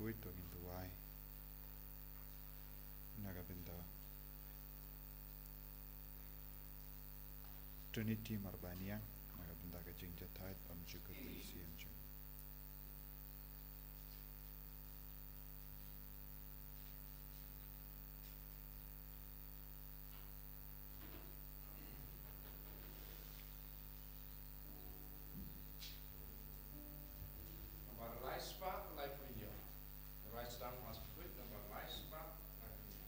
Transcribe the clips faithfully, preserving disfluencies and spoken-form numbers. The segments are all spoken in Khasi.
Wei to ngin duwai na ka bynta Trinity Marbaniang, na ka bynta ka jingjahthait bymjukut mynsiem jong Namar lai spah lai phew hynñiew. Namar lai spah lai phew hynñiew.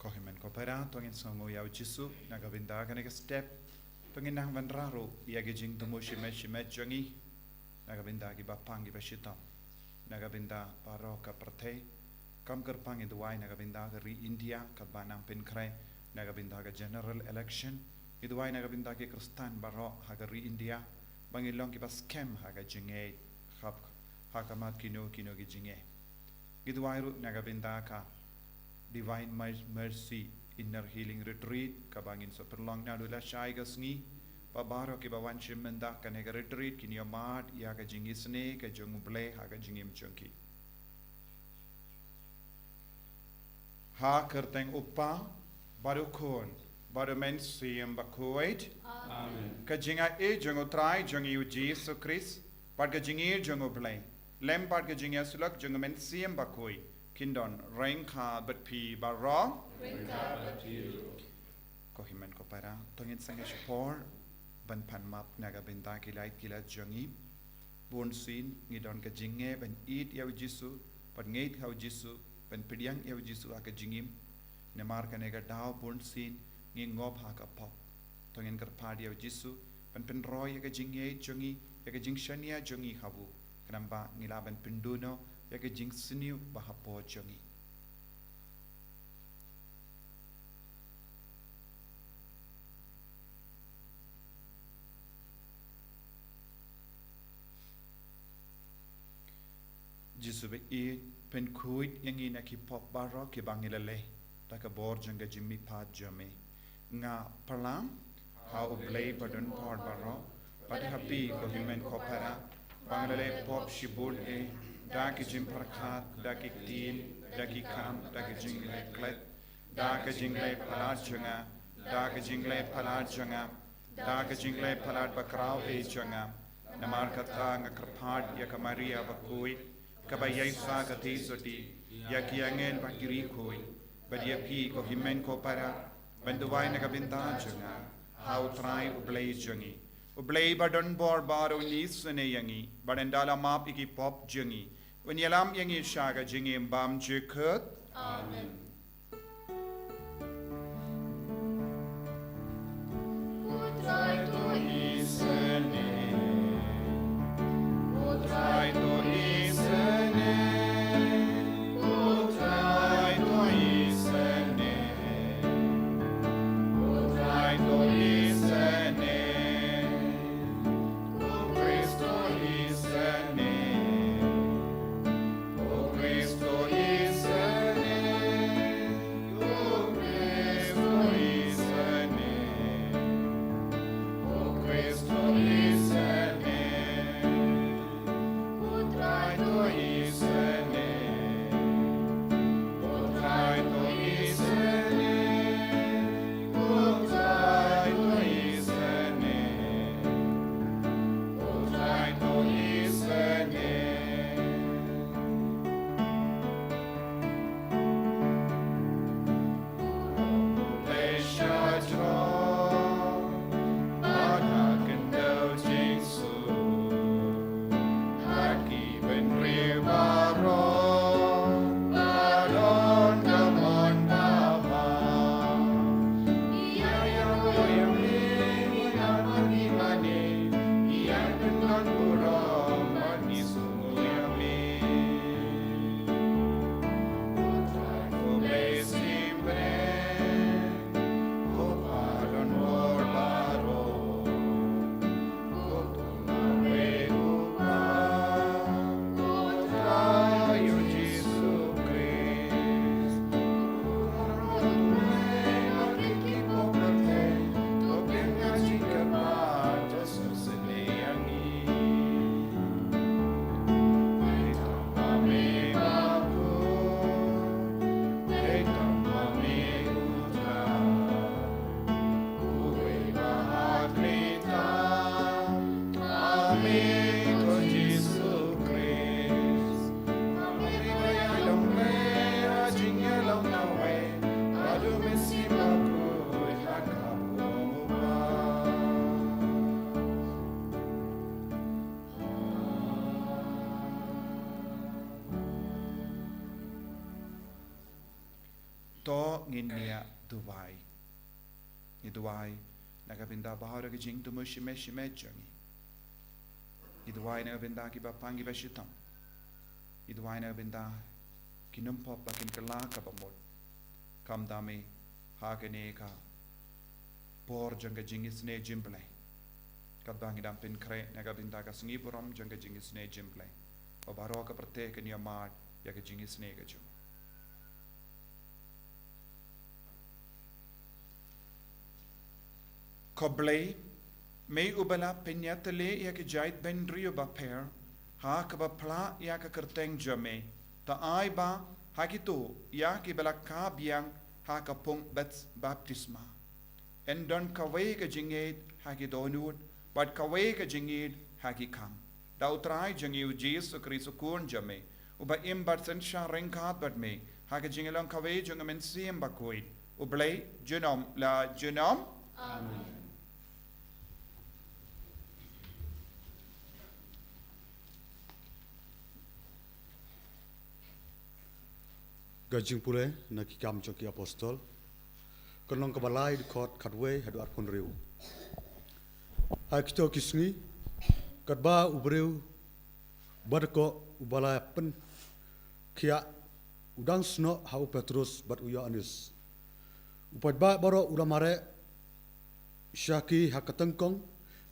Ko hynmen ko para, to ngin sngewnguh ïa u Jisu na ka bynta kane ka step. To ngin nang wanrah ruh ïa ki jingthmu shimet shimet jong ngi na ka bynta kiba pang kiba shitom, na ka bynta baroh ka pyrthei. Kam kyrpang ngi duwai na ka bynta ka ri India kaba nang pynkhreh, na ka bynta ka general election. Ngi duwai na ka bynta ki Khristan baroh ha ka ri India ba ngin long kiba skhem ha ka jingngeit, hap ha khmat kino kino ki jingeh. Ngi duwai ruh na ka bynta ka Divine Mer- Mercy Inner Healing Retreat kaba ngin sa pynlong naduh lashai ka sngi. Ba baroh kiba wan shim bynta kane ka retreat kin ïohmad ïa ka jingisynei ka jong U Blei ha ka jingim jong ki. Ha ka kyrteng U Kpa bad U Khun bad U Mynsiem Bakhuid. Amen. Ka jingaiei jong U Trai jong ngi U Jisu Khrist bad ka jingïeit jong U Blei lem bad ka jingïasyllok jong U Mynsiem Bakhuid kin don ryngkat bad phi baroh. Ryngkat bad phi ruh. Ko hynmen ko para, to ngin sangeh shipor ban pan map na ka bynta ki lait ki lait jong ngi. Bunsien ngi don ka jingeh ban ïeit ïa U Jisu, ban ngeit ha U Jisu, ban pdiang ïa U Jisu ha ka jingim. Namar kane ka daw bunsien ngi ngop ha ka pop. To ngin kyrpad ïa U Jisu ban pynroi ïa ka jingngeit jong ngi, ïa ka jingshaniah jong ngi ha u, khnang ba ngi lah ban pynduh noh ïa ka jingsniew ba hapoh jong ngi. Jisu ba ïeit, pynkhuid ïa ngi na ki pop baroh kiba ngi la leh da ka bor jong ka jingmihpat jong me. Nga pyrshang ha U Blei badonbor baroh bad ha phi ko hynmen ko para ba nga la leh pop shibun eh, da ki jingpyrkhat, da ki ktien, da ki kam, da ki jingleh klet, da ka jingleh palat jong nga, da ka jingleh palat jong nga, da ka jingleh palat bakhraw eh jong nga. Namar kata nga kyrpad ïa ka Maria bakhuid kaba ïaisah ka theisotti, ïa ki angel bad ki riewkhuid, bad ïa phi ko hynmen ko para, ban duwai na ka bynta jong nga ha U Trai U Blei jong ngi. U Blei badonbor baroh un isynei ïa ngi bad un da la map ïa ki pop jong ngi, un ïalam ïa ngi sha ka jingim bymjukut. Amen. ngi duwai. Ngi duwai na ka bynta baroh ki jingthmu shimet shimet jong ngi. Ngi duwai na ka bynta ki bapang ki bashitom. Ngi duwai na ka bynta ki nongpop ba kin kylla ka bamut. Khamtam eh ha kane ka por jong ka jingisynei jong U Blei. Katba ngi dang pynkhreh na ka bynta ka sngi burom jong ka jingisynei jong U Blei, ba baroh ka pyrthei kan ïohmad ïa ka jingisynei ka jong U. Ko Blei, me uba la pynïatylli ïa ka jaitbynriew bapher ha kaba phla ïa ka kyrteng jong me, to ai ba ha kito ïa kiba la kha biang ha ka pung baptisma yn don kawei ka jingngeit ha ki dohnud bad kawei ka jingngeit ha ki khang. Da U Trai jong ngi U Jisu Khrist U Khun jong me, uba im bad synshar ryngkat bad me ha ka jinglong kawei jong U Mynsiem Bakhuid, U Blei junom la junom. Amen. Ka jingpule na Ki Kam jong ki Apostol, ka lynnong kaba lai, dkhot khatwei haduh arphew hynriew. Ha kito ki sngi, katba u briew badkoh uba la pynkhiah u dang snoh ha u Petrus bad u Ïoannis, u paidbah baroh u la mareh sha ki ha ka tyngkong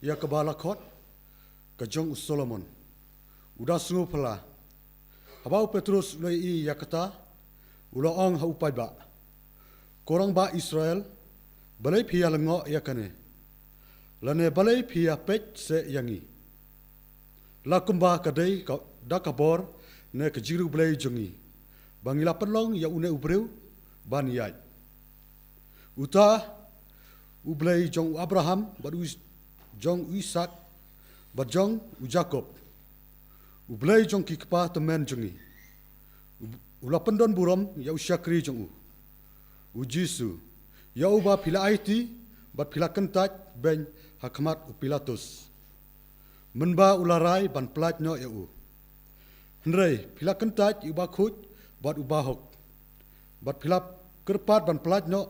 ïa kaba la khot ka jong u Solomon. U da sngewphylla. Haba u Petrus u la ïohi ïa kata, u la ong ha u paidbah, Ko rangbah Israel, balei phi ïa lyngngoh ïa kane? Lane balei phi ïa peit seh ïa ngi? La kumba ka dei ka, da ka bor ne ka jingriewblei jong ngi ba ngi la pynlong ïa une u briew ban ïaid. Uta U Blei jong u Abraham bad u Is-, jong u Isaak bad jong u Jakob, U Blei jong ki kpa tymmen jong ngi, u, u la pyndon burom ïa u shakri jong u, U Jisu, ïa uba phi la aiti bad phi la kyntait beiñ ha khmat u Pilatus, mynba u la rai ban pyllait noh ïa u. Hynrei phi la kyntait ïa uba khuid bad uba hok, bad phi la kyrpad ban pyllait noh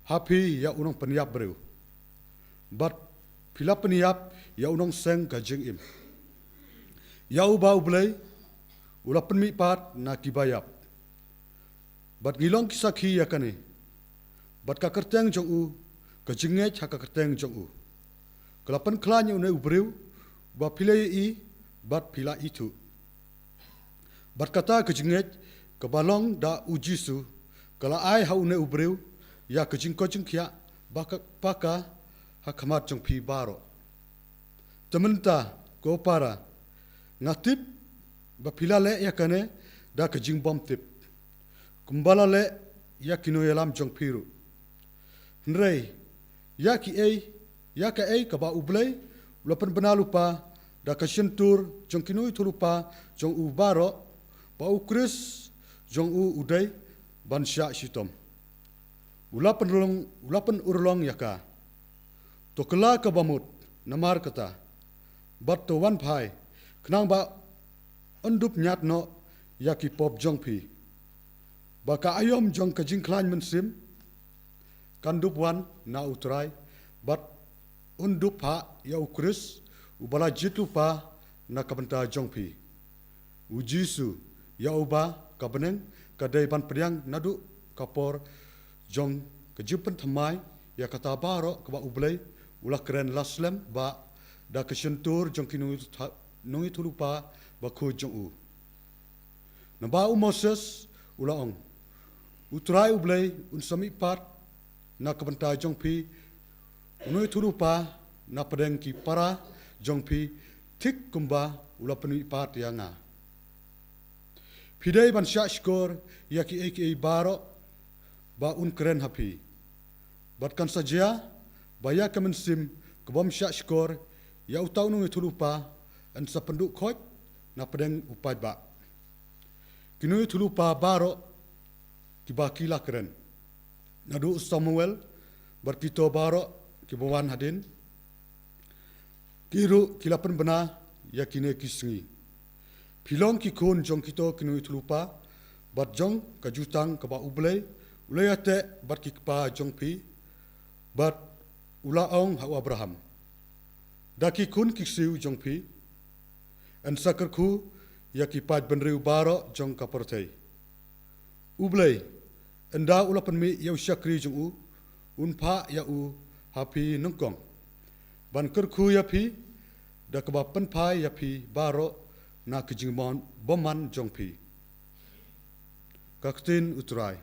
ha phi ïa u nongpynïap briew, bad phi la pynïap ïa u nongseng ka jingim, ïa uba U Blei u la pynmihpat na kiba ïap. Bad ngi long ki sakhi ïa kane, bad ka kyrteng jong u, ka jingngeit ha ka kyrteng jong u, ka la pynkhlaiñ ïa une u briew uba phi la ïohi bad phi la ithuh. Bad kata ka jingngeit kaba long da U Jisu, ka la ai ha une u briew ïa ka jingkoit jingkhiah ba ka, ba ka ha khmat jong phi baroh. Te mynta, ko para, nga tip ba phi la leh ïa kane da ka jingbymtip, kumba la leh ïa ki nongïalam jong phi ruh. Hynrei ïa kiei, ïa kaei kaba U Blei u la pynbna lypa da ka shyntur jong ki nongïathuhlypa jong u baroh, ba U Khrist jong u u dei ban shah shitom. U la pynurlong, u la pynurlong ïa ka. To kylla ka bamut namar kata, bad to wan phai, khnang ba yn dup ñiad noh ïa ki pop jong phi, ba ka aïom jong ka jingkhlaiñ mynsiem kan dup wan na U Trai, bad un dup phah ïa U Khrist uba la jied lypa na ka bynta jong phi. U Jisu, ïa uba ka bneng ka dei ban pdiang naduh ka por jong ka jingpynthymmai ïa kata baroh kaba U Blei u la kren la slem, ba da ka shyntur jong ki nongïathuh-, nongïathuhlypa bakhuid jong u. Naba u Moses u la ong, U Trai U Blei un sa mihpat na ka bynta jong phi u nongïathuhlypa na pdeng ki para jong phi, thik kumba u la pynmihpat ïa nga. Phi dei ban shah shkor ïa kiei kiei baroh ba un kren ha phi. Bad kan sa jia ba ïa ka mynsiem ka bym shah shkor ïa uta u nongïathuhlypa yn sa pynduh khoit na pdeng u paidbah. Ki nongïathuhlypa baroh kiba ki la kren, naduh u Samuel bad kito baroh kiba wan hadien, ki ruh ki la pynbna ïa kine ki sngi. Phi long ki khun jong kito ki nongïathuhlypa bad jong ka jutang kaba U Blei U la ïateh bad ki kpa jong phi, bad u la ong ha u Abraham, da ki khun ki ksiew jong phi, yn sa kyrkhu ïa ki paid bynriew baroh jong ka pyrthei. U Blei, ynda u la pynmih ïa u shakri jong u, un phah ïa u ha phi nyngkong, ban kyrkhu ïa phi, da kaba pynphai ïa phi baroh na ki jingbymman jong phi. Ka ktien U Trai.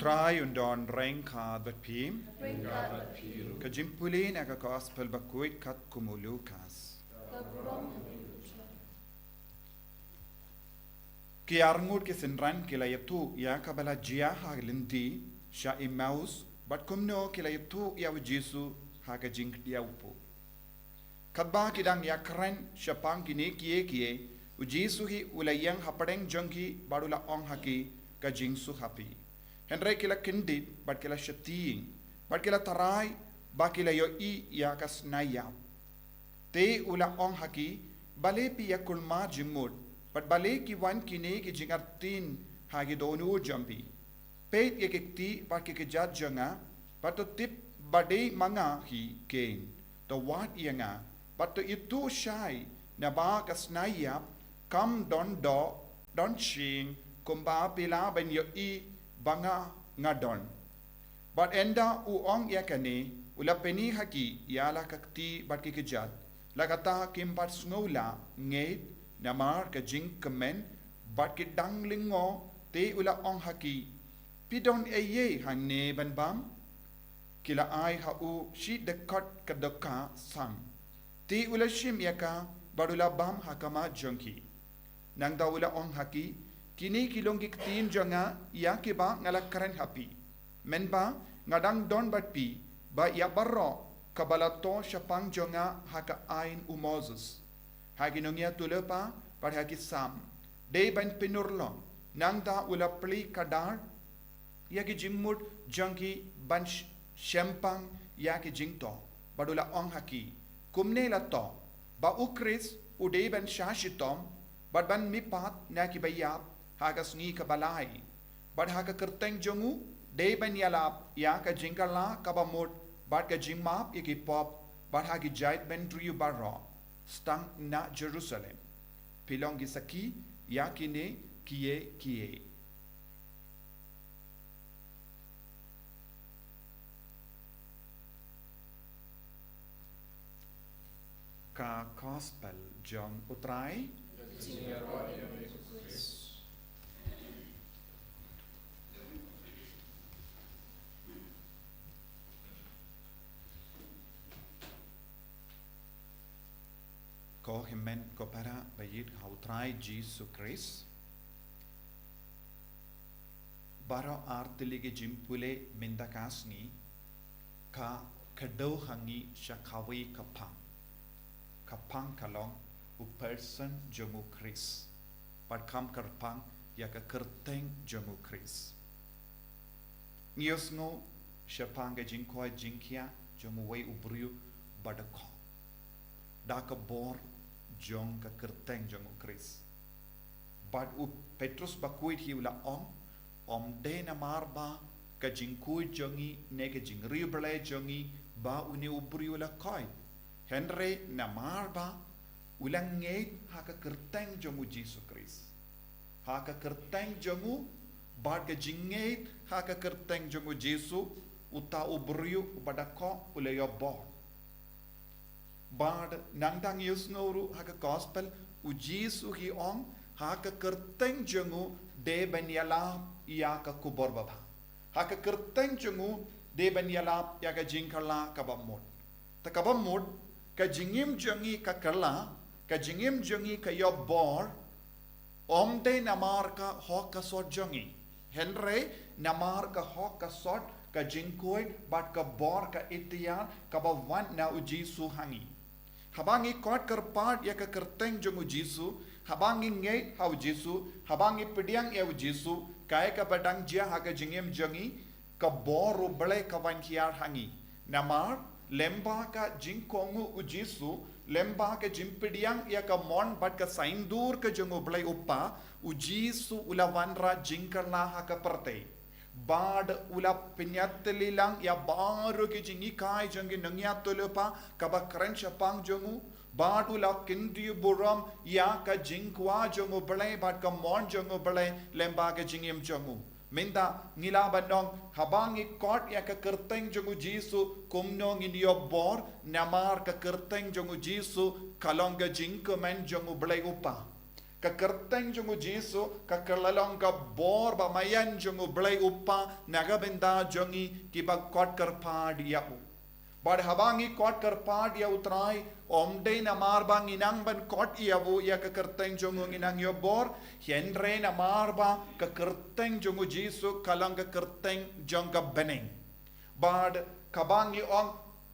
Trai un don ryngkat bad phi. Ryngkat bad phi ruh. Ka jingpule na ka Gospel bakhuid katkum u Lukas. Ka burom ha phi, U Trai. Ki arngut ki synran ki la ïathuh ïa kaba la jia ha lynti sha Emmaus, bad kumno ki la ïathuh ïa u Jisu ha ka jingkdiaw u puk. Katba ki dang ïakren shaphang kine kiei kiei, u Jisu hi u la ïeng hapdeng jong ki bad u la ong ha ki, ka jingsuk ha phi. Hynrei ki la kyndit bad ki la sheptieng bad ki la tharai ba ki la ïohi ïa ka snaiap. Te u la ong ha ki, balei phi ïa kulmar jingmut, bad balei ki wan kine ki jingartatien ha ki dohnud jong phi? Peit ïa ki kti bad ki kjat jong nga, bad to tip ba dei ma nga hi kein. To wad ïa nga bad to ithuh shai, naba ka snaiap kam don doh don shyieng kumba phi lah ban ïohi ba nga nga don. Bad ynda u ong ïa kane, u la pyni ha ki ïa la ka kti bad ki kjat. La kata kim pat sngew lah ngeit, namar ka jingkmen bad ki dang lyngngoh. Te u la ong ha ki, phi don eiei hangne ban bam? Ki la ai ha u shi dkhot ka dohkha sang. Te u la shim ïa ka bad u la bam ha khmat jong ki. Nangta u la ong ha ki, kine ki long ki ktien jong nga ïa kiba nga la kren ha phi mynba nga dang don bad phi, ba ïa baroh kaba la thoh shaphang jong nga ha ka aiñ u Moses, ha ki nongïathuhlypa bad ha ki Salm, dei ban pynurlong. Nangta u la plie khadar ïa ki jingmut jong ki ban sh-, shempang ïa ki jingthoh, bad u la ong ha ki, kumne la thoh ba u Khrist u dei ban shah shitom bad ban mihpat na kiba ïap ha ka sngi kaba lai, bad ha ka kyrteng jong u dei ban ïalap ïa ka jingkylla kaba mut bad ka jingmap ïa ki pop, bad ha ki jaitbynriew baroh, sdang na Jerusalem, phi long ki sakhi ïa kine kiei kiei. Ka Gospel jong U Trai. Ko hynmen ko para ba ïeit ha U Trai Jisu Khrist. Baroh artylli ki jingpule mynta ka sngi ka kdew ha ngi sha kawei ka phang. Ka phang ka long u person jong u Khrist, bad kam kyrpang ïa ka kyrteng jong u Khrist. Ngi ïohsngew shaphang ka jingkoit jingkhiah jong uwei u briew ba dkhot da ka bor jong ka kyrteng jong u Khrist. Bad u Petrus bakhuid hi u la ong, ym dei namar ba ka jingkhuid jong ngi ne ka jingriewblei jong ngi ba une u briew u la koit, hynrei namar ba u la ngeit ha ka kyrteng jong u Jisu Khrist. Ha ka kyrteng jong u, bad ka jingngeit ha ka kyrteng jong u Jisu, uta u briew uba dkhot u la ïoh bor. Bad nangta ngi ïohsngew ruh ha ka Gospel, u Jisu hi ong, ha ka kyrteng jong u dei ban ïalap ïa ka khubor babha. Ha ka kyrteng jong u dei ban ïalap ïa ka jingkylla kaba mut. Te kaba mut, ka jingim jong ngi ka kylla, ka jingim jong ngi ka ïoh bor, ym dei namar ka hok ka sot jong ngi, hynrei namar ka hok ka sot, ka jingkhuid bad ka bor, ka iktiar kaba wan na u Jisu ha ngi. Haba ngi koit kyrpad ïa ka kyrteng jong u Jisu, haba ngi ngeit ha u Jisu, haba ngi pdiang ïa u Jisu, kaei kaba dang jia ha ka jingim jong ngi, ka bor u Blei ka wan hiar ha ngi. Namar lyngba ka jingkohnguh u Jisu, lyngba ka jingpdiang ïa ka mon bad ka saiñdur ka jong u Blei u Kpa, u Jisu u la wanrah jingkylla ha ka pyrthei. Bad u la pynïatylli lang ïa baroh ki jinghikai jong ki nongïathuhlypa kaba kren shaphang jong u. Bad u la kyntiew burom ïa ka jingkwah jong u Blei bad ka mon jong u Blei lyngba ka jingim jong u. Mynta ngi lah ban ong, haba ngi koit ïa ka kyrteng jong u Jisu, kumno ngin ïoh bor, namar ka kyrteng jong u Jisu ka long ka jingkmen jong u Blei u Kpa. Ka kyrteng jong u Jisu, ka kylla long ka bor ba maïan jong u Blei u Kpa, na ka bynta jong ngi kiba kot kyrpad ïa u. Bad haba ngi kot kyrpad ïa u Trai, ym dei namar ba ngi nang ban kot ïa u ïa ka kyrteng jong u ngi nang ïoh bor, hynrei namar ba ka kyrteng jong u Jisu, ka long ka kyrteng jong ka bneng. Bad kaba ngi ong,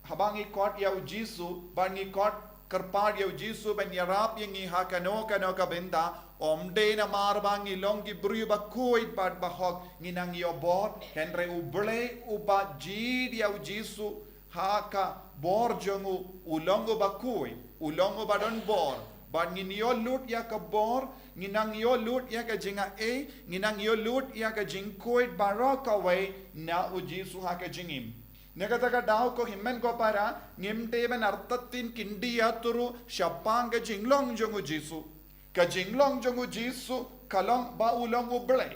haba ngi kot ïa u Jisu, bad ngi kot kyrpad ïa u Jisu ban ïarap ïa ngi ha kano kano ka bynta, ym dei namar ba ngi long ki briew ba khuid bad ba hok ngi nang ïoh bor, hynrei u Blei uba jied ïa u Jisu ha ka bor jong u, u long uba khuid, u long uba don bor, bad ngin ïoh lut ïa ka bor, ngi nang ïoh lut ïa ka jingaiei, ngi nang ïoh lut ïa ka jingkhuid baroh kawei na u Jisu ha ka jingim. Na kata ka daw ko hynmen ko para, ngim dei ban artatien kyndit ïa u shaphang ka jinglong jong u Jisu. Ka jinglong jong u Jisu, ka long ba u long u Blei.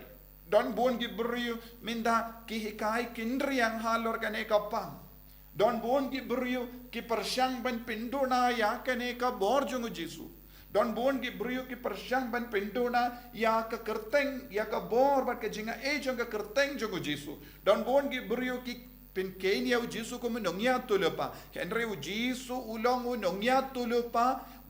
Don bun ki briew mynta ki hikai ki nriang halor kane ka pang. Don bun ki briew ki pyrshang ban pynduna ïa kane ka bor jong u Jisu. Don bun ki briew ki pyrshang ban pynduna ïa ka kyrteng, ïa ka bor bad ka jingaiei jong ka kyrteng jong u Jisu. Don bun ki briew ki pynkheiñ ïa u Jisu kum u nongïathuhlypa. Hynrei u Jisu u long u nongïathuhlypa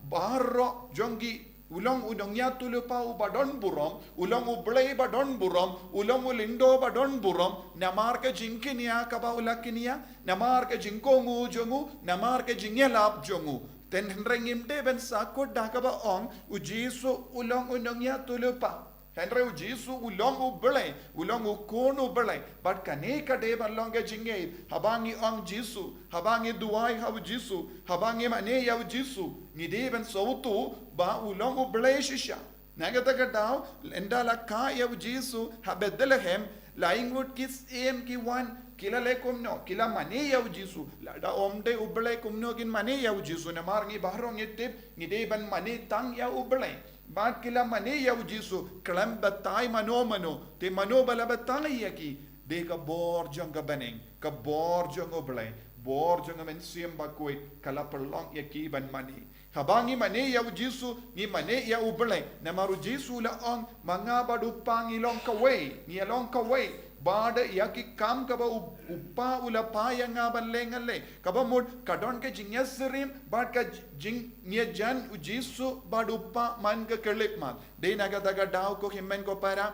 baroh jong ki, u long u nongïathuhlypa uba don burom, u long u Blei ba don burom, u long u lyngdoh ba don burom, namar ka jingkñia kaba u la kñia, namar ka jingkohnguh jong u, namar ka jingïalap jong u. Te hynrei ngim dei ban sahkut da kaba ong, u Jisu u long u nongïathuhlypa. Hynrei u Jisu u long u Blei, u long u khun u Blei. Bad kane ka dei ban long ka jingngeit, haba ngi ong Jisu, haba ngi duwai ha u Jisu, haba ngi mane ïa u Jisu, ngi dei ban sngewthuh ba u long u Blei shisha. Na kata ka daw, ynda la kha ïa u Jisu ha Bethlehem, lai ngut ki syiem ki wan, ki la leh kumno, ki la mane ïa u Jisu, lada ym dei u Blei kumno kin mane ïa u Jisu, namar ngi baroh ngi tip, ngi dei ban mane tang ïa u Blei. Bad ki la mane ïa u Jisu, khlem batai mano mano, te mano ba la batai ïa ki, dei ka bor jong ka bneng, ka bor jong u Blei, bor jong ka mynsiem bakhuid, ka la pynlong ïa ki ban mane. Haba ngi mane ïa u Jisu, ngi mane ïa u Blei, namar u Jisu u la ong, ma nga bad u Kpa ngi long kawei, ngi long kawei, bad ïa ki kam kaba u, u Kpa u la phah ïa nga ban leh ngan leh, kaba mut, ka don ka jingïasyriem, bad ka jingïajan u Jisu bad u Kpa man ka khyllipmat. Dei na kata ka daw ko hynmen ko para,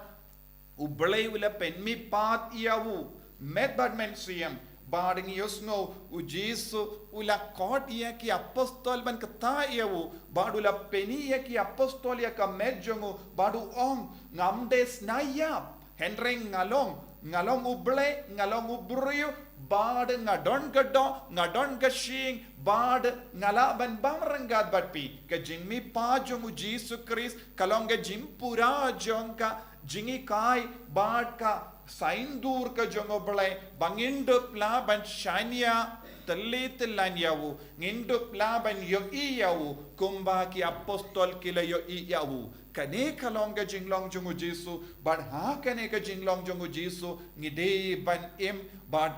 u Blei u la pynmihpat ïa u, met bad mynsiem, bad ngi ïohsngew u Jisu u la khot ïa ki apostol ban kta ïa u, bad u la pyni ïa ki apostol ïa ka met jong u, bad u ong, ngam dei sniap, hynrei nga long, nga long u Blei, nga long u briew, bad nga don ka doh, nga don ka shyieng, bad nga lah ban bam ryngkat bad phi. Ka jingmihpat jong u Jisu Khrist, ka long ka jingpura jong ka jinghikai, bad ka saiñdur ka jong u Blei, ba ngin dup lah ban shaniah tylli tyllan ïa u, ngin dup lah ban ïohi ïa u, kumba ki apostol ki la ïohi ïa u. Kane ka long ka jinglong jong u Jisu, bad ha kane ka jinglong jong u Jisu, ngi dei ban im, bad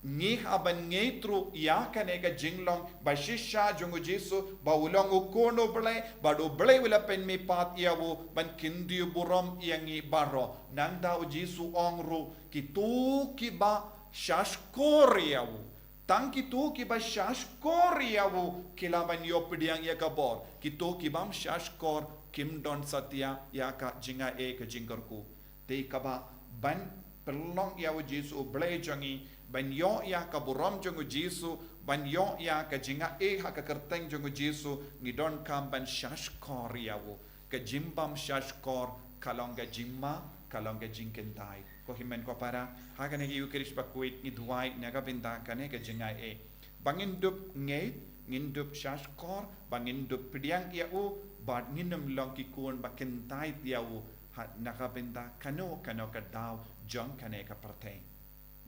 ngi hap ban ngeit ruh ïa kane ka jinglong, ba shisha jong u Jisu, ba u long u khun u Blei, bad u Blei u la pynmihpat ïa u, ban kyntiew burom ïa ngi baroh. Nangta u Jisu ong ruh, kito kiba shahshkor ïa u. Tang kito kiba shahshkor ïa u ki lah ban ïoh pdiang ïa ka bor. Kito kibym shahshkor kim don satia ïa ka jingaiei ka jingkyrkhu. Te kaba ban pynlong ïa u Jisu u Blei jong ngi, ban ïoh ïa ka burom jong u Jisu, ban ïoh ïa ka jingaiei ha ka kyrteng jong u Jisu, ngi donkam ban shahshkor ïa u. Ka jingbym shahshkor ka long ka jingma, ka long ka jingkyntait. Ko hynmen ko para, ha kane ka Ïukharist bakhuid ngi duwai na ka bynta kane ka jingaiei. Ba ngin dup ngeit, ngin dup shahshkor, ba ngin dup pdiang ïa u, bad ngin ym long ki khun ba kyntait ïa u, ha na ka bynta kano kano ka daw jong kane ka pyrthei.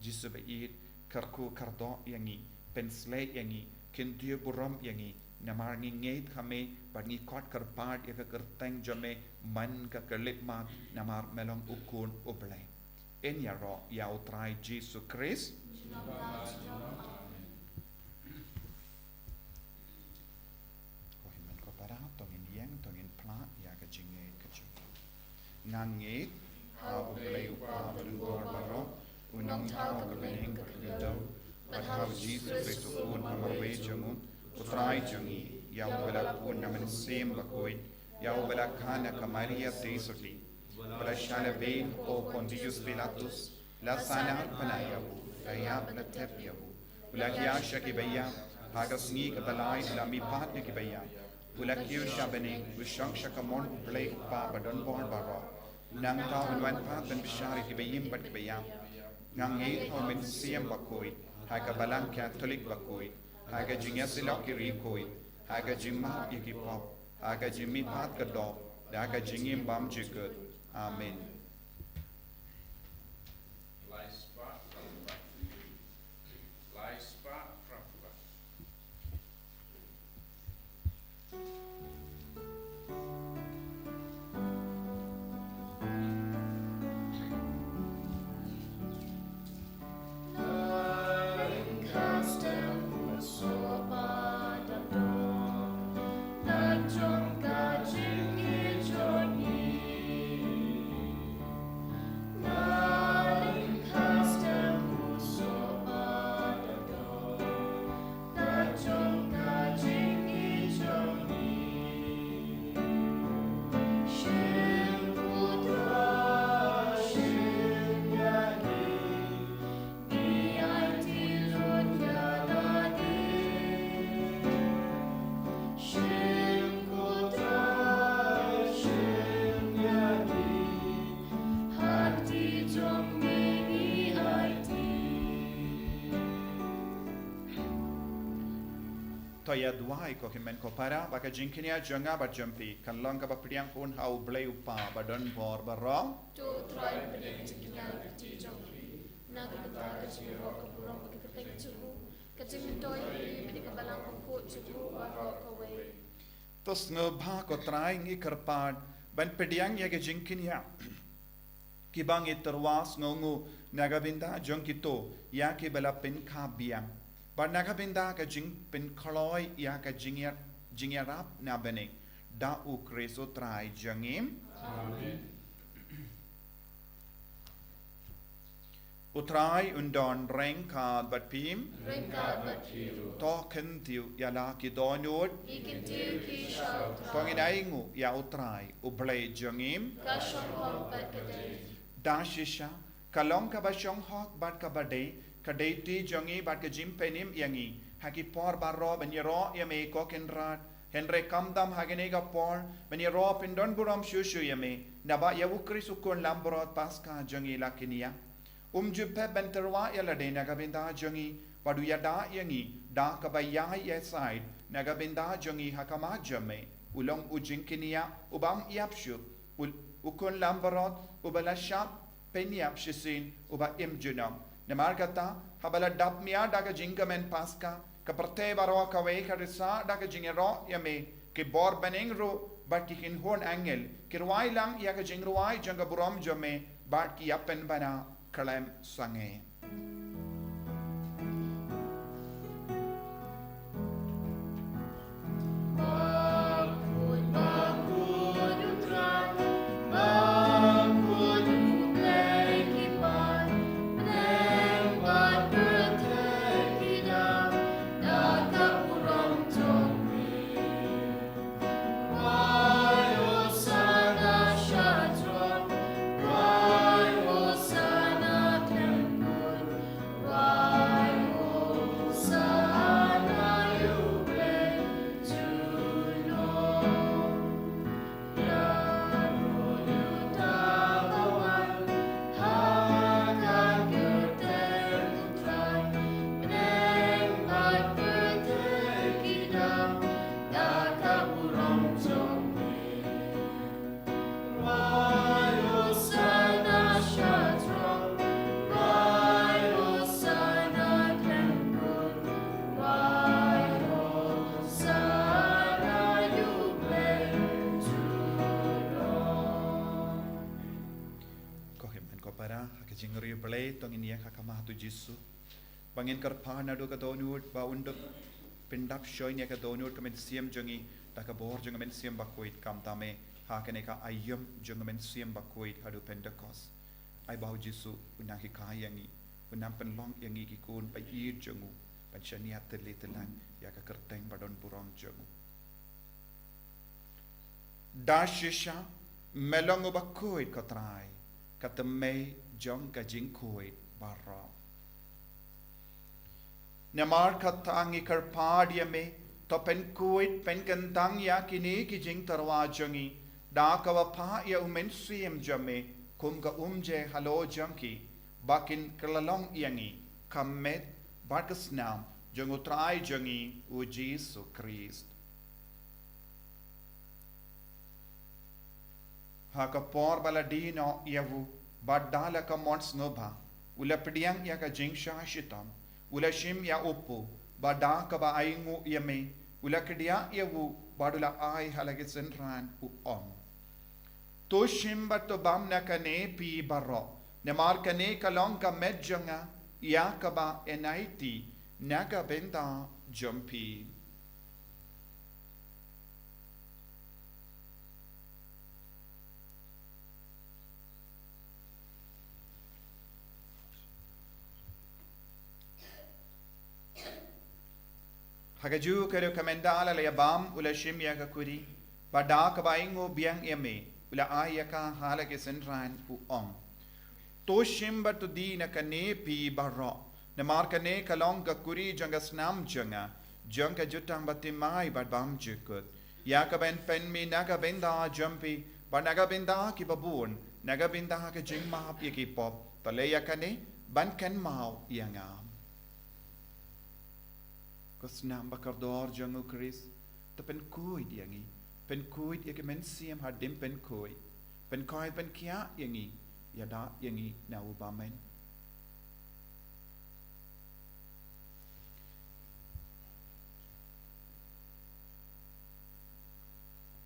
Jisu ba ïeit, kyrkhu kyrdoh ïa ngi, pynshlei ïa ngi, kyntiew burom ïa ngi, namar ngi ngeit ha me, bad ngi khot kyrpad ïa ka kyrteng jong me, man ka khyllipmat, namar me long u khun u Blei. Yn ïaroh ïa u Trai Jisu Khrist. Ko hynmen ko para, to ngin ïeng, to ngin phla ïa ka jingngeit ka Nga ngeit ha U Blei U Kpa badonbor baroh, U Nongthaw uba ha bneng ka khyllipmat, bad ha U Jisu Khrist U Khun ba marwei jong U, U Trai jong ngi, ïa Uba la bun na U Mynsiem Bakhuid, ïa Uba la kha na ka Maria Theisotti, Uba la shah lehbeiñ ha u Pontius Pilatus, la sahnarphna ïa U, la ïap la thep ïa U, U la hiar sha kiba ïap, ha ka sngi kaba lai U la mihpat na kiba ïap, U la kiew sha bneng, U shong sha kamon U Blei U Kpa badonbor baroh. Nangta Un wan pat ban bishar ïa kiba im bad kiba ïap. Nga ngeit ha U Mynsiem Bakhuid, ha ka Balang Katholik bakhuid, ha ka jingïasyllok ki riewkhuid, ha ka jingmap ïa ki pop, ha ka jingmihpat ka doh, da ka jingim bymjukut. Amen. To ïa duwai ko hynmen ko para, ba ka jingkñia jong nga bad jong phi kan long kaba pdiang hun ha U Blei U Kpa badonbor baroh. To U Trai un pdiang jingkñia na ka kti jong phi, na ka bynta ka jingïaroh ka burom bad ka kyrteng jong U, ka jingmyntoi jong phi bad ïa ka balang bakhuid jong U baroh kawei. To sngewbha ko Trai ngi kyrpad ban pdiang ïa ka jingkñia kiba ngi tyrwa sngewnguh na ka bynta jong kito ïa kiba la pynkha biang, bad na ka bynta ka jingpynkloi ïa ka jingïa-, jingïarap na bneng, da U Khrist U Trai jong ngi. Amen. U Trai un don ryngkat bad phi. Ryngkat bad phi ruh. To kyntiew ïa la ki dohnud. Ki kyntiew ki sha U Trai. To ngin ainguh ïa U Trai U Blei jong ngi. Ka shong hok bad ka dei. Da shisha, ka long kaba shong hok bad kaba dei, ka dei kti jong ngi bad ka jingpynim ïa ngi ha ki por baroh ban ïaroh ïa me ko Kynrad. Hynrei khamtam ha kane ka por ban ïaroh pyndonburom shuh shuh ïa me, naba ïa U Khrist U Khun Langbrot Paskha jong ngi la kñia. Um ju pep ban tyrwa ïa lade na ka bynta jong ngi, bad u ïada ïa ngi da kaba ïai ïasaid na ka bynta jong ngi ha khmat jong me. U long u jingkñia u bym ïap shuh, u, U Khun Langbrot uba la shah pynïap shisien, uba im junom. Namar kata, haba la dap miar da ka jingkmen Paskha, ka pyrthei baroh kawei ka risa da ka jingïaroh ïa me, ki bor bneng ruh bad ki kynhun angel ki rwai lang ïa ka jingrwai jong ka burom jong me, bad ki ïa pynbna khlem sangeh. Ko hynmen ko para, ha ka jingriewblei to ngin ïeng ha khmat U Jisu, ba ngin kyrpad naduh ka dohnud ba un da pyndap shoi ïa ka dohnud ka mynsiem jong ngi da ka bor jong ka Mynsiem Bakhuid, khamtam eh Ha kane ka aïom jong u Mynsiem Bakhuid haduh Pentekost, ai ba u Jisu u nang hikai ïa ngi, u nang pynlong ïa ngi ki khun ba ïeit jong u, ban shaniah tylli tyllang ïa ka kyrteng ba don burom jong u. Da shisha me long u bakhuid, ko Trai, ka tymmen jong ka jingkhuid baroh. Namar kata ngi kyrpad ïa me, to pynkhuid pynkyntang ïa kine ki jingtyrwa jong ngi da kaba phah ïa u Mynsiem jong me kum ka umjer halor jong ki, ba kin kylla long ïa ngi ka met bad ka snam jong u Trai jong ngi u Jisu Khrist. Ha ka por ba la die noh ïa u, bad da la ka mon sngewbha, u la pdiang ïa ka jingshah shitom, u la shim ïa u kpu, bad da kaba ainguh ïa me, u la kdiah ïa u, bad u la ai ha la ki synran, u ong: To shim bad to bam na kane phi baroh, namar kane ka long ka met jong nga, ïa kaba yn aiti na ka bynta jong phi. Ha kajuh ka ruh, ka mynta la la ïa bam, u la shim ïa ka kuri, bad da kaba ainguh biang ïa me, u la ai ïa ka ha la ki synran, u ong: To shim bad to die na kane phi baroh, namar kane ka long ka kuri jong ka snam jong nga, jong ka jutang bathymmai bad bymjukut, ïa kaba yn pynmih na ka bynta jong phi bad na ka bynta kiba bun, na ka bynta ka jingmap ïa ki pop. To leh ïa kane ban kynmaw ïa nga. Ko snam ba kordor jong u Khrist, to pynkhuid ïa ngi, pynkhuid ïa ki mynsiem hadien pynkhuid, pynkhuid pynkhiah ïa ngi, ïada ïa ngi na u bymman.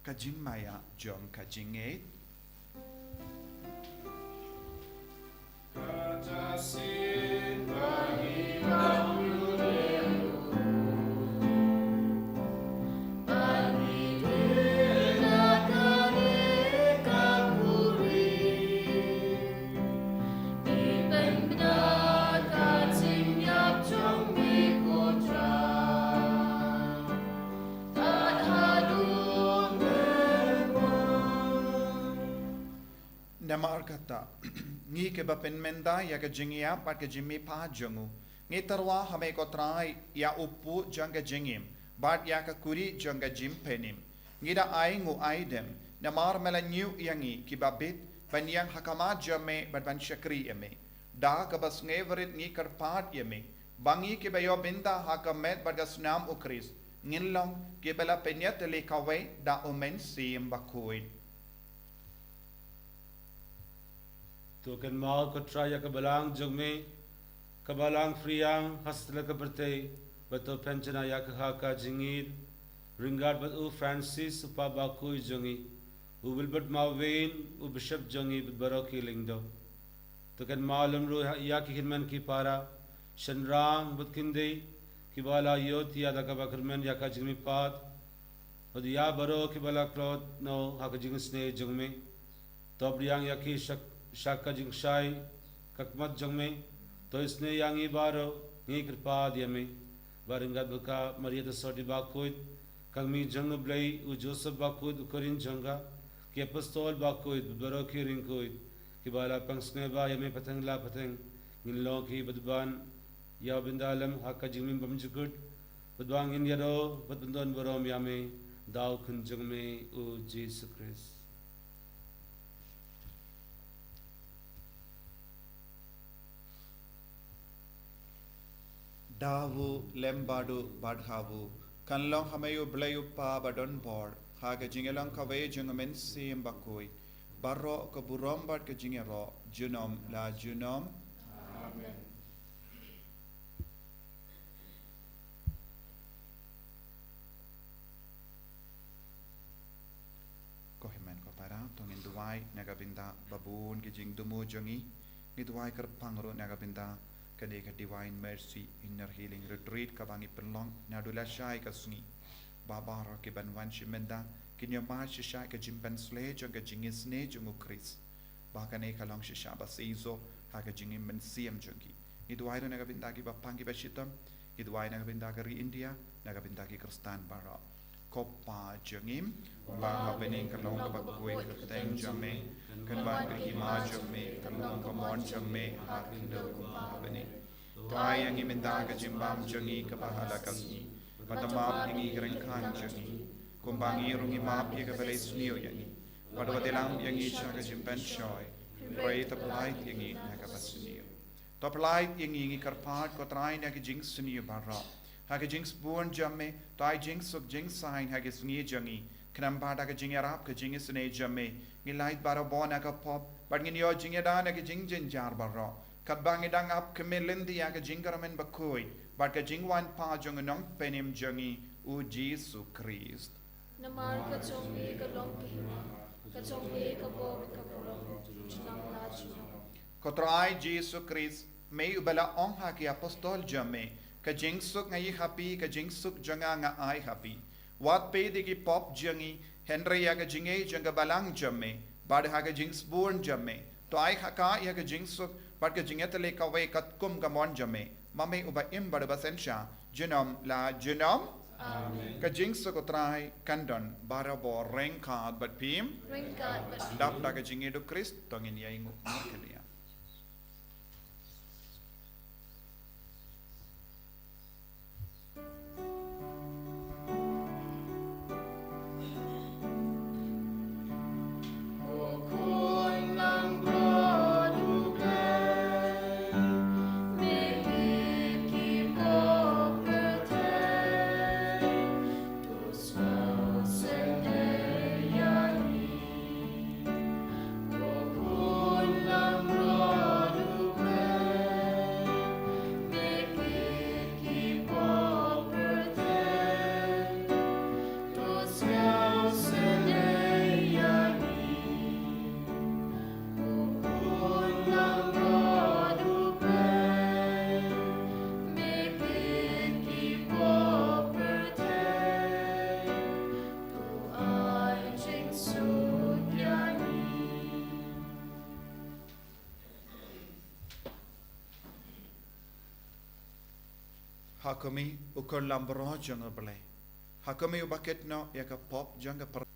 Ka jingmaïa jong ka jingngeit. Namar kata, ngi kiba pynmynta ïa ka jingïap bad ka jingmihpat jong u, ngi tyrwa ha me ko Trai ïa u kpu jong ka jingim bad ïa ka kuri jong ka jingpynim. Ngi da ainguh aidem, namar me la ñiew ïa ngi kiba bit ban ïeng ha khmat jong me bad ban shakri ïa me. Da kaba sngewrit ngi kyrpad ïa me, ba ngi kiba ïoh bynta ha ka met bad ka snam u Khrist, ngin long kiba la pynïatylli kawei da u Mynsiem Bakhuid. To kynmaw ko Trai ïa ka balang jong me, ka balang phriang ha satlak ka pyrthei, bad to pynjanai ïa ka ha ka jingïeit ryngkat bad u Francis u Pap Bakhuid jong ngi, u Wilbert Mawwein u Bishop jong ngi bad baroh ki lyngdoh. To kynmaw lem ruh ïa ki hynmen ki para, shynrang bad kynthei, kiba la ïohthiah da kaba kyrmen ïa ka jingmihpat, bad ïa baroh kiba la tlot noh ha ka jingisynei jong me. To pdiang ïa ki sha, sha ka jingshai ka khmat jong me. To isynei ïa ngi baroh, ngi kyrpad ïa me. Ba ryngkat bad ka Maria Theisotti Bakhuid, ka Kmie jong u Blei, u Joseph Bakhuid u kyrïeng jong ka, ki apostol bakhuid bad baroh ki riewkhuid, kiba la pynsngewbha ïa me pateng la pateng, ngin long kiba dei ban ïoh bynta lem ha ka jingim bymjukut, bad ba ngin ïaroh bad pyndonburom ïa me da u Khun jong me u Jisu Khrist. Da u lem bad u bad ha u, kan long ha me u Blei u Kpa badonbor, ha ka jingïalong kawei jong u Mynsiem Bakhuid, baroh ka burom bad ka jingïaroh, junom la junom. Amen. Ko hynmen ko para, to ngin duwai na ka bynta ba bun ki jingthmu jong ngi. Ngi duwai kyrpang ruh na ka bynta kane ka Divine Mercy Inner Healing Retreat kaba ngi pynlong naduh lashai ka sngi. Ba baroh kiban wan shim bynta, Kin ïa mad shisha ka jingpynsleh jong ka jingisynei jong u Khrist. Ba kane ka long shisha ba shisha ha ka jingim mynsiem jong ki. Ngi duwai ruh na ka bynta ki ba pang ki ba shitom. Ngi duwai na ka bynta ka ri India, na ka bynta ki Khristan baroh. Ko Pa jong ngi, ba ha bneng ka long kaba khuid ka kyrteng jong me, kan wan ka hima jong me, kan long ka mon jong me, ha khyndew kumba ha bneng. To ai ïa ngi mynta ka jingbam jong ngi kaba ha la ka sngi. Bad to map ïa ngi ki ryngkat jong ngi, kumba ngi ruh ngi map ïa kiba la sniew ïa ngi. Bad wat ïalam ïa ngi sha ka jingpynshoi, hynrei to pyllait ïa ngi na kaba sniew. To pyllait ïa ngi, ngi kyrpad ko Trai, na ka jingsniew baroh. Ha ka jingsbun jong me, to ai jingsuk jingsaiñ ha ka sngi jong ngi. Khnang ba da ka jingïarap ka jingisynei jong me, ngin lait barabor na ka pop, bad ngin ïoh jingïada na ka jingjynjar baroh. Katba ngi dang ap khmih lynti ïa ka jingkyrmen bakhuid bad ka jingwan pat jong u Nongpynim jong ngi, u Jisu Khrist. Namar ka jong me ka long ka hima, ka jong me ka bor ka burom, junom la junom. Ko Trai Jisu Khrist, me uba la ong ha ki apostol jong me, ka jingsuk nga ïoh ha phi, ka jingsuk jong nga nga ai ha phi. Wat peit ïa ki pop jong ngi, hynrei ïa ka jingïeit jong ka balang jong me, bad ha ka jingsbun jong me, to ai ha ka ïa ka jingsuk bad ka jingïatylli kawei katkum ka mon jong me, ma me uba im bad uba synshar, junom la junom. Amen. Ka jingsuk u Trai kan don barabor ryngkat bad phi. Ryngkat bad phi. Dap da ka jingïeit u Khrist, to ngin ïainguh markhyndiat. Ha kumne u Khun langbrot jong U Blei, ha kumne uba kit noh ïa ka pop jong ka pyrthei.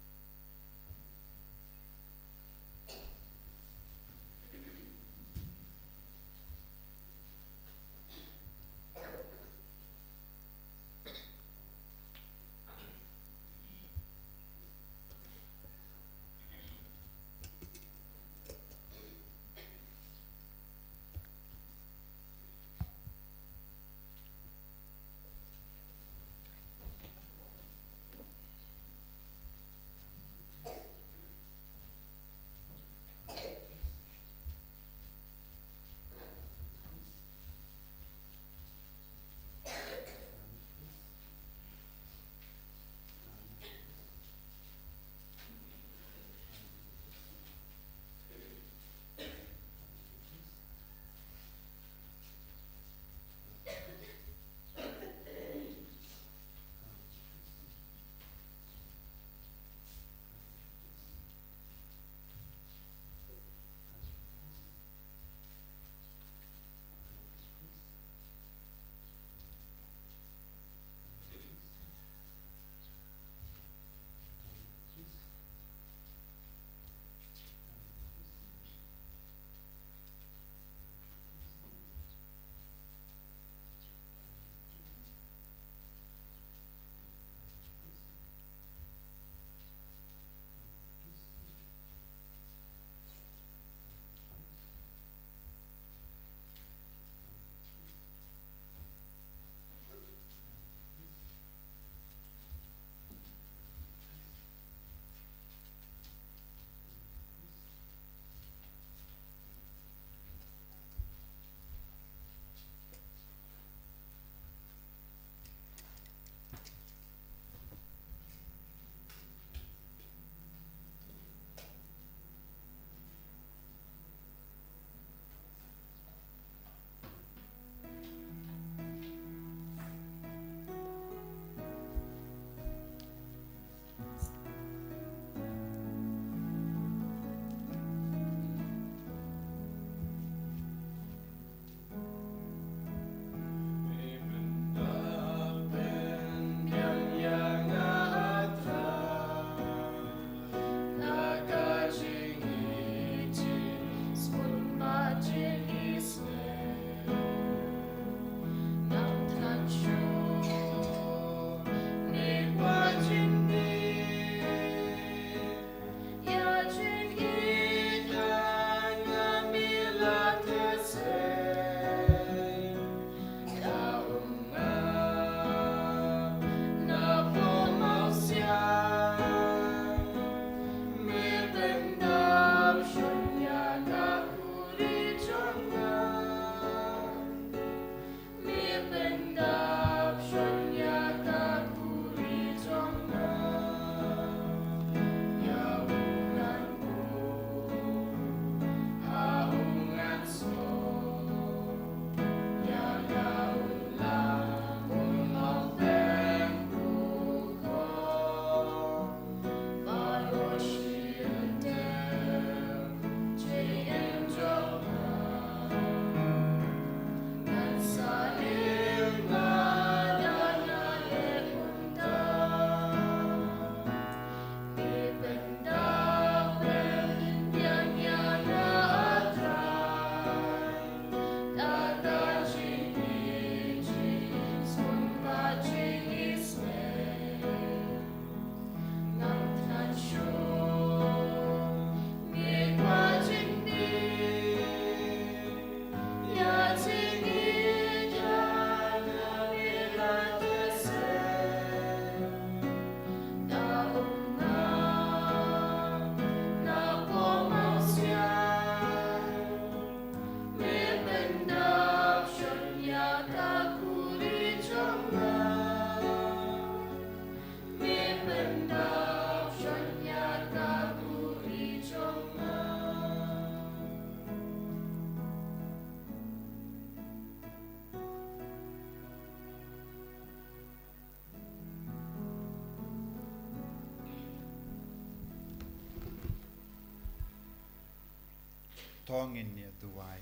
To ngin ïa duwai.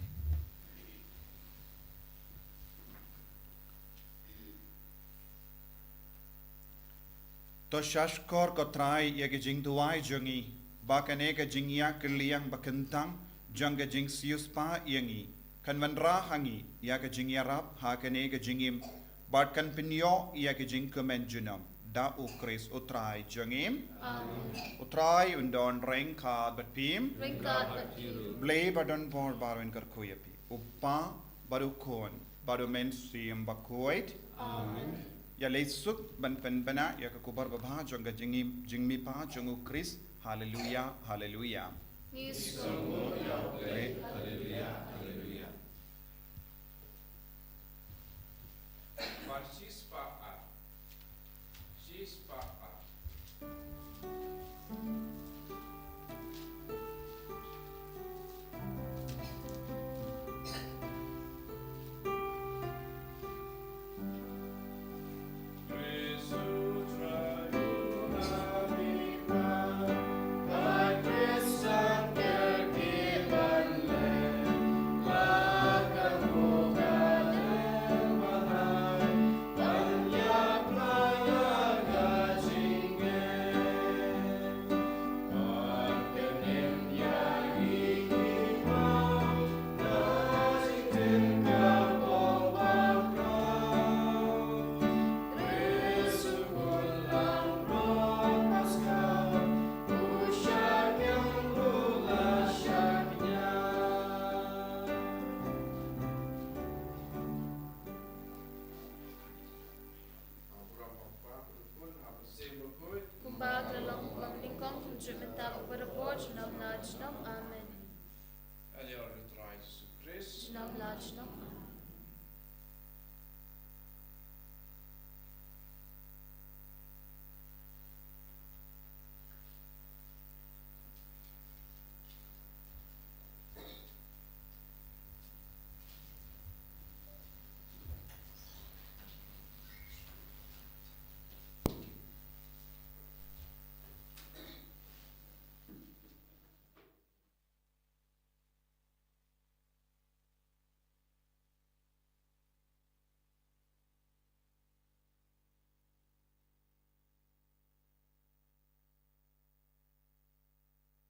To shahshkor ko Trai ïa ka jingduwai jong ngi, ba kane ka jingïakylliang ba kyntang jong ka jingsiewspah ïa ngi kan wanrah ha ngi ïa ka jingïarap ha kane ka jingim, bad kan pynïoh ïa ka jingkmen junom. Da U Khrist U Trai jong ngi. Amen. U Trai un don ryngkat bad phi. Ryngkat bad phi ruh. Blei ba don bor baroh un kyrkhu ïa phi, U Kpa bad U Khun bad U Mynsiem Bakhuid. Amen. Ïaleh suk ban pynbna ïa ka khubor babha jong ka jingim, jingmihpat jong U Khrist. Haleluya, haleluya. Ngi sngewbha ïa U Blei. Haleluya, haleluya. Bar shispah ar. Shispah ar. Kumba ka la long, kumba nyngkong, kumjuh mynta, bad barabor, junom la junom. Amen. Ïa U Trai Jisu Khrist. Junom la junom.